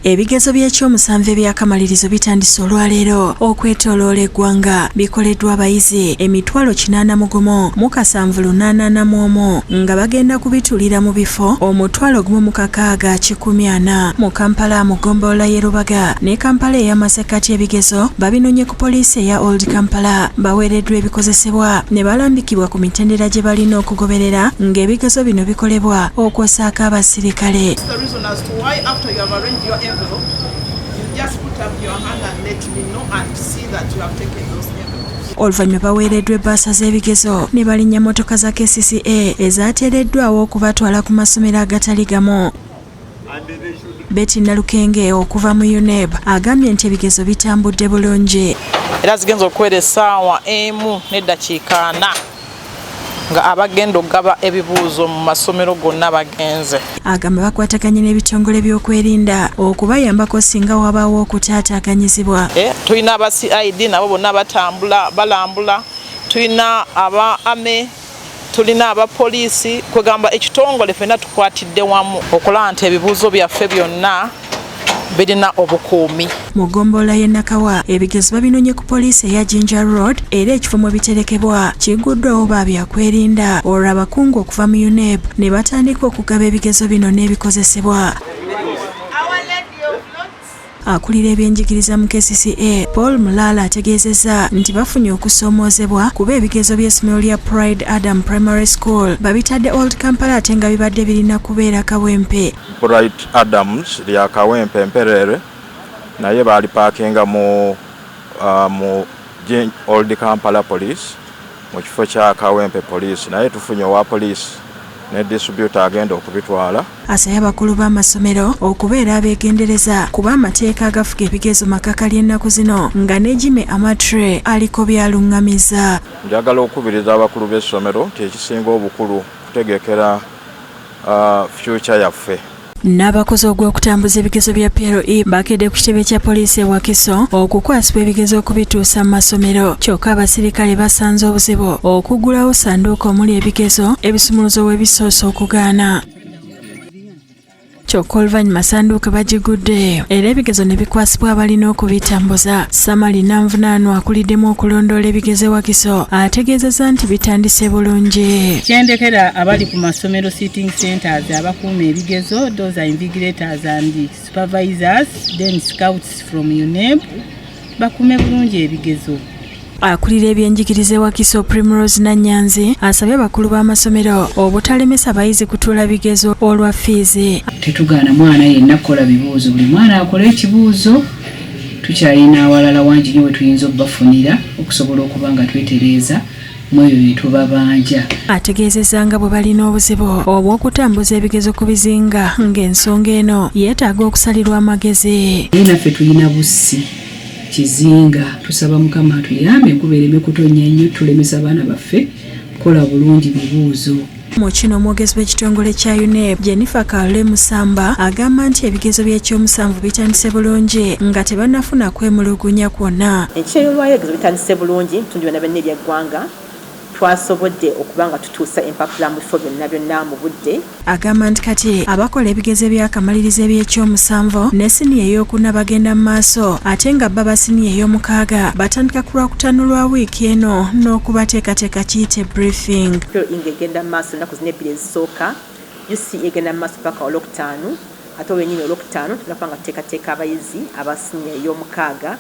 Ebigezo by'ekyomusanvu eby'akamalirizo bitandise olwaleero okwetooloola eggwanga. Bikoleddwa abayizi 801,781 nga bagenda kubituulira mu bifo 106,140 mu Kampala mu ggombolola y'e Lubaga ne Kampala ey'amasekkati. Ebigezo babinonye ku poliisi eya Old Kampala. Baweereddwa ebikozesebwa ne balambikibwa ku mitendera gye balina okugoberera ng'ebigezo bino bikolebwa, okwossaako abasirikale. The reason as to why, after you have arranged your envelope, you just put up your hand and let me know and see that you have taken those envelopes. Oluvannyuma baweereddwa ebbaasa z'ebigezo ne balinnya mmotoka za KCCA ezaateereddwawo okubatwala ku masomero agatali gamu. Betty Nalukenge okuva mu UNEB agambye nti ebigezo bitambudde bulungi. Era zigenza okuwera essaawa 1:40 nga abagenda okugaba ebibuuzo mu masomero gonna bagenze. Agamba bakwataganye n'ebitongole by'okwerinda okubayambako singa wabaawo okutaataaganyizibwa. Tulina aba CID, nabo bonna batambula balambula, tulina aba army, tulina abapoliisi, kwegamba ekitongole ffenna tukwatidde wamu okulaba nti ebibuuzo byaffe byonna birina obukuumi. Mu ggombolola y'e Nakawa, ebigezo babinonye ku poliisi eya Jinja Road era ekifo mwe biterekebwa kiguddwawo ba byakwerinda, olwo abakungu okuva mu UNEB ne batandika okugaba ebigezo bino n'ebikozesebwa. Akulira ebyenjigiriza mu KCCA, Paul Mulala, ategeezezza nti bafunye okusoomoozebwa kuba ebigezo by'essomero lya Pride Adam Primary School babitadde Old Kampala ate nga bibadde birina kubeera Kawempe. Bright Adams lya Kawempe Mperere, naye baali paakinga mu Old Kampala Police mu kifo kya Kawempe Police, naye tufunye owa police ne distributor agenda okubitwala. Asabye abakulu b'amasomero okubeera abeegendereza kuba amateeka agafuga ebigezo makakali ennaku zino, nga ne Jimmy Amatre aliko byaluŋŋamiza. Njagala okukubiriza abakulu b'essomero nti ekisinga obukulu kutegekera future yaffe. N'abakozi ogw'okutambuza ebigezo bya PLE bakedde ku kitebe kya poliisi e Wakiso okukwasibwa ebigezo okubituusa mu masomero. Kyokka abasirikale basanze obuzibu okuggulawo sanduuko omuli ebigezo, ebisumuluzo w'ebisoosa okugaana. Kyokka oluvannyuma sanduuke bagigudde era ebigezo ne bikwasibwa abalina okubitambuza. Samali Nanvunaanwa, akuliddemu okulondoola ebigezo e Wakiso, ategeezezza nti bitandise bulungi. Kyendekera abali ku masomero, sitting centers, abakuuma ebigezo, those are invigilators and supervisors, then scouts from UNEB, bakuume bulungi ebigezo. Akulira ebyenjigiriza e Wakiso, Primrose Nanyanzi, asabye abakulu b'amasomero obutalemesa bayizi kutuula bigezo olwa fiizi. Tetugaana mwana yenna kukola bibuuzo, buli mwana akole ekibuuzo. Tukyalina awalala wangi nnyo we tuyinza okubafunira okusobola okuba nga twetereeza mu ebyo bye tubabanja. Ategeezezza nga bwe balina obuzibu obw'okutambuza ebigezo ku bizinga, ng'ensonga eno yeetaaga okusalirwa amagezi. Naye naffe tulina bussi kizinga. Tusaba Mukama atuyambe, enkuba ereme kutonnya nnyo tulemesa abaana baffe kukola bulungi bibuuzo. Mu kino, omwogezi w'ekitongole kya UNEB, Jennifer Kalule Musamba, agamba nti ebigezo by'ekyomusanvu bitandise bulungi nga tebannafuna kwemulugunya kwonna. Enkya y'olwaleero ebigezo bitandise bulungi mu bitundu byonna byonna ebyeggwanga. Twasobodde okuba nga tutuusa empapula mu bifo byonna byonna mu budde. Agamba nti kati abakola ebigezo ebyakamalirizo ebyekyomusanvu ne siniya ey'okuna bagenda mu maaso, ate nga bba ba siniya ey'omukaaga batandika ku Lwakutaano lwa wiiki eno n'okubateekateeka, kiyite briefing. PLE ng'egenda mu maaso ennaku zino ebbiri ezisooka, UCE egenda mu maaso paka Olwokutaano, ate olwenyini Olwokutaano tulina kuba nga tuteekateeka abayizi aba siniya ey'omukaaga.